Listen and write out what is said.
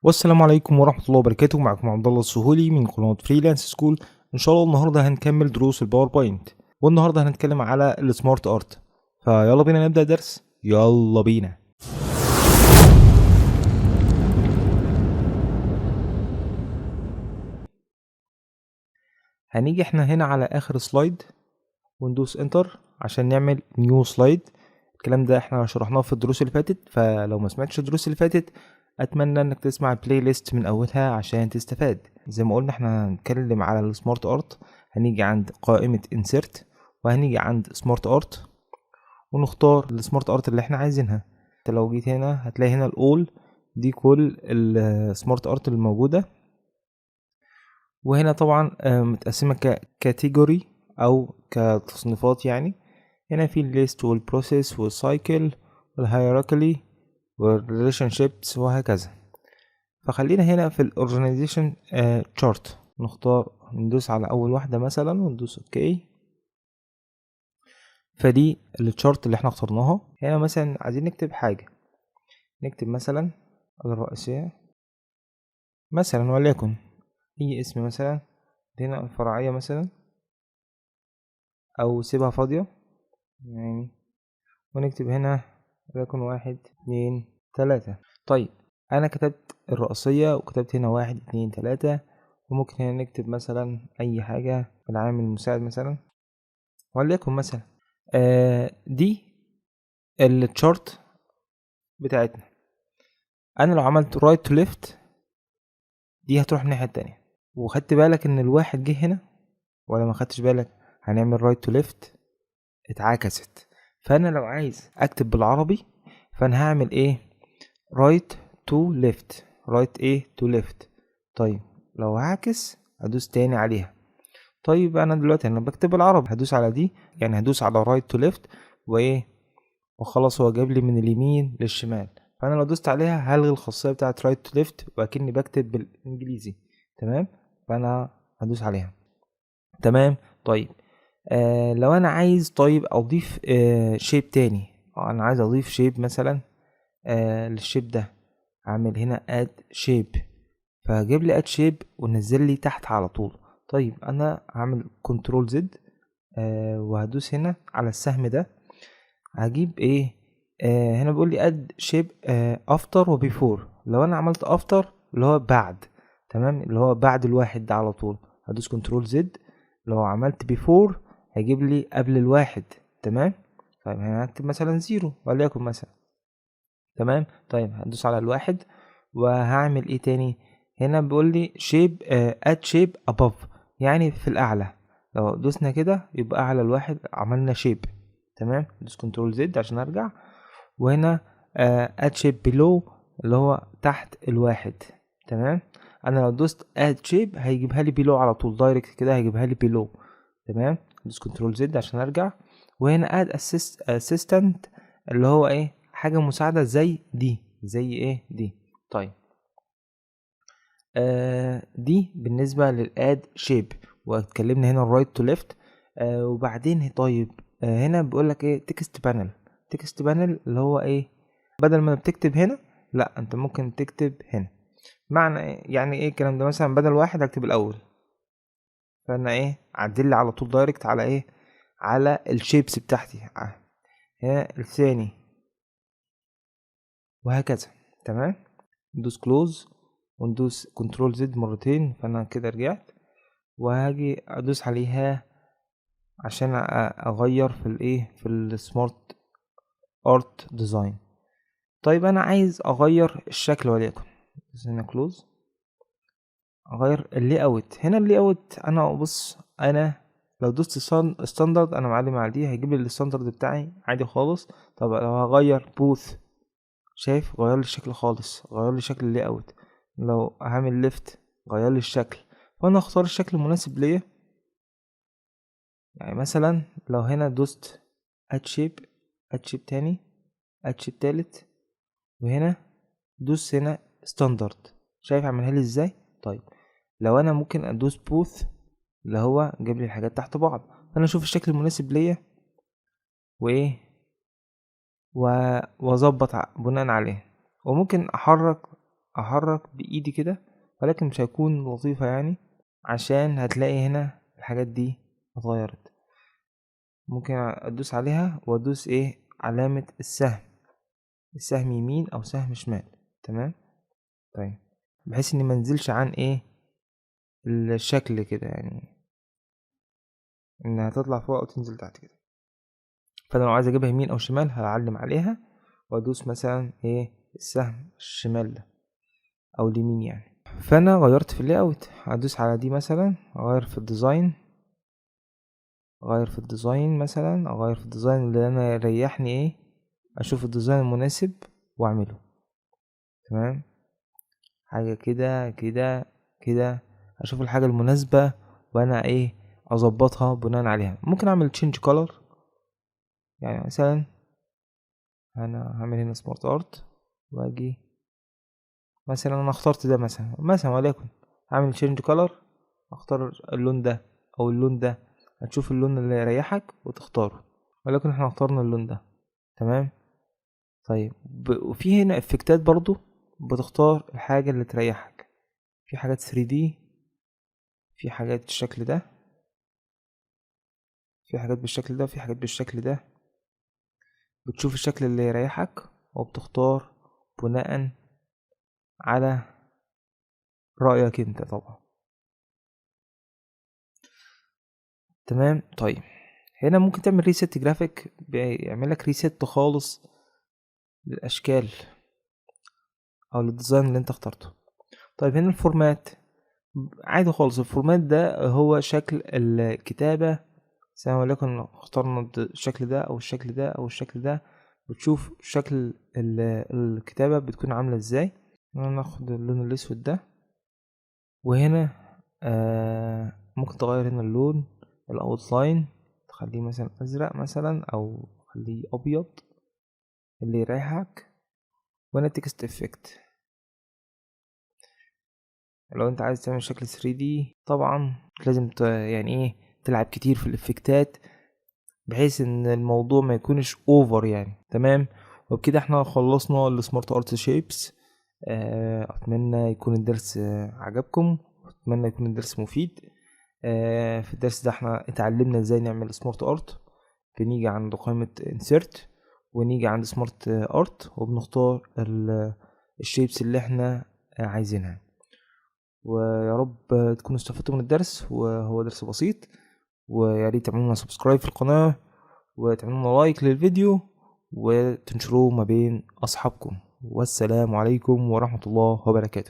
والسلام عليكم ورحمة الله وبركاته. معكم عبد الله السهولي من قناة Freelance School. إن شاء الله النهاردة هنكمل دروس ال PowerPoint، والنهاردة هنتكلم على ال SmartArt. فيلا بينا نبدأ درس، يلا بينا. هنيجي احنا هنا على آخر slide وندوس enter عشان نعمل new slide. الكلام ده احنا شرحناه في الدروس اللي فاتت، فلو ما سمعتش الدروس اللي فاتت اتمنى انك تسمع ال playlist من اولها عشان تستفاد. زي ما قلنا احنا هنتكلم على ال SmartArt. هنيجي عند قائمة insert وهنيجي عند SmartArt ونختار ال SmartArt اللي احنا عايزينها. انت لو جيت هنا هتلاقي هنا ال all، دي كل ال SmartArt اللي موجودة، وهنا طبعا متقسمة ك category او كتصنيفات. هنا في ال list وال process وال cycle وال hierarchy وال relationships وهكذا. فخلينا هنا في ال organization chart، ندوس على اول واحدة مثلا وندوس okay. فدي ال chart اللي احنا اخترناها. هنا مثلا عايزين نكتب حاجة، نكتب مثلا الرئيسية مثلا، وليكن اي اسم مثلا، هنا الفرعية مثلا، او سيبها فاضية ونكتب هنا وليكن 1 2 3. انا كتبت الرئيسية وكتبت هنا 1 2 3، وممكن هنا نكتب مثلا اي حاجة في العامل المساعد مثلا، وليكن مثلا دي ال chart بتاعتنا. انا لو عملت right to left دي هتروح الناحية التانية. وخدت بالك ان الواحد جه هنا ولا ما خدتش بالك؟ هنعمل right to left اتعكست. فانا لو عايز اكتب بالعربي فانا هعمل ايه؟ right to left، right ايه to left. لو هعكس هدوس تاني عليها. انا دلوقتي بكتب بالعربي، هدوس على دي، يعني هدوس على right to left وايه، وخلاص هو جاب لي من اليمين للشمال. فانا لو دوست عليها هلغي الخاصية بتاعت right to left وأكني بكتب بالانجليزي. تمام، فانا هدوس عليها. تمام. لو انا عايز اضيف shape تاني، انا عايز اضيف shape مثلا، لل shape ده، هعمل هنا add shape، فهجيب لي add shape ونزل لي تحت على طول. انا هعمل control Z، وهدوس هنا على السهم ده، هجيب ايه؟ هنا بيقول لي add shape، after و before. لو انا عملت after اللي هو بعد، تمام، اللي هو بعد الواحد ده على طول، هدوس control Z. لو عملت before هيجيب لي قبل الواحد. تمام. هنا هكتب مثلا 0 وليكن مثلا. تمام. هدوس على الواحد وهعمل ايه تاني؟ هنا بيقول لي add shape above، يعني في الاعلى. لو دوسنا كده يبقى اعلى الواحد عملنا shape. تمام، دوس control Z عشان ارجع. وهنا، add shape below اللي هو تحت الواحد. تمام، انا لو دوست add shape هيجيبها لي below على طول، direct كده هيجيبها لي below. تمام، دوس control Z عشان ارجع. وهنا add assistant اللي هو ايه؟ حاجة مساعدة زي دي، زي ايه دي. دي بالنسبة لل add shape، واتكلمنا هنا ال right to left. وبعدين هنا بيقول لك ايه؟ text panel. text panel اللي هو ايه؟ بدل ما بتكتب هنا، لا انت ممكن تكتب هنا. معنى ايه؟ يعني ايه الكلام ده؟ مثلا بدل واحد هكتب الاول، فانا ايه؟ عدل لي على طول direct على ايه؟ على ال shapes بتاعتي. هنا الثاني وهكذا. تمام، ندوس close وندوس control Z مرتين، فانا كده رجعت. وهاجي ادوس عليها عشان اغير في الايه؟ في ال SmartArt design. انا عايز اغير الشكل، وليكن بس هنا close، اغير ال layout. هنا ال layout انا بص، انا لو دوست standard، انا معلم على دي هيجيب لي ال standard بتاعي عادي خالص. طب لو هغير both، شايف غير لي الشكل خالص، غير لي شكل ال layout. لو هعمل left غير لي الشكل. فانا اختار الشكل المناسب ليا. مثلا لو هنا دوست add shape، add shape تاني، add shape تالت، وهنا دوس هنا standard، شايف عملها لي ازاي؟ لو انا ممكن ادوس both اللي هو جاب لي الحاجات تحت بعض، فانا اشوف الشكل المناسب ليا وايه واظبط بناء عليه. وممكن احرك احرك بايدي كده، ولكن مش هيكون لطيفة يعني، عشان هتلاقي هنا الحاجات دي اتغيرت. ممكن ادوس عليها وادوس ايه، علامة السهم، السهم يمين او سهم شمال. تمام. طيب بحيث اني منزلش عن ايه الشكل كده، يعني انها تطلع فوق او تنزل تحت كده. فانا لو عايز اجيبها يمين او شمال هعلم عليها وادوس مثلا ايه السهم الشمال ده او اليمين يعني. فانا غيرت في ال layout، هدوس على دي مثلا، اغير في ال design، اغير في ال design مثلا، اغير في ال design اللي انا يريحني ايه، اشوف ال design المناسب واعمله. تمام، حاجه كده كده كده، اشوف الحاجه المناسبه وانا ايه اظبطها بناء عليها. ممكن اعمل change color، يعني مثلا انا هعمل هنا smart art واجي مثلا انا اخترت ده مثلا وليكن هعمل change color، اختار اللون ده او اللون ده، هتشوف اللون اللي يريحك وتختاره، ولكن احنا اخترنا اللون ده. تمام. طيب وفي هنا effect ات برضو، بتختار الحاجة اللي تريحك. في حاجات 3D، في حاجات بالشكل ده، في حاجات بالشكل ده، في حاجات بالشكل ده. بتشوف الشكل اللي يريحك وبتختار بناء على رأيك انت طبعا. تمام. طيب هنا ممكن تعمل reset graphic، بيعمل لك reset خالص للأشكال أو لل design اللي انت اخترته. طيب هنا ال format عادي خالص، ال format ده هو شكل الكتابة، سواء وليكن اخترنا الشكل ده أو الشكل ده أو الشكل ده، بتشوف شكل الكتابة بتكون عاملة ازاي. ناخد اللون الأسود ده، وهنا ممكن تغير هنا اللون، ال outline تخليه مثلا أزرق مثلا أو خليه أبيض اللي يريحك. وهنا text effect لو انت عايز تعمل شكل 3D، طبعا لازم يعني ايه تلعب كتير في ال effect ات بحيث ان الموضوع ما يكونش over يعني. تمام. وبكده احنا خلصنا ال smart art shapes. اتمنى يكون الدرس عجبكم، اتمنى يكون الدرس مفيد. في الدرس ده احنا اتعلمنا ازاي نعمل smart art. بنيجي عند قائمة insert ونيجي عند smart art وبنختار ال shapes اللي احنا عايزينها. ويا رب تكونوا استفدتوا من الدرس، وهو درس بسيط. ويا ريت تعملوا لنا subscribe في القناة، وتعملوا لنا like للفيديو، وتنشروه ما بين أصحابكم. والسلام عليكم ورحمة الله وبركاته.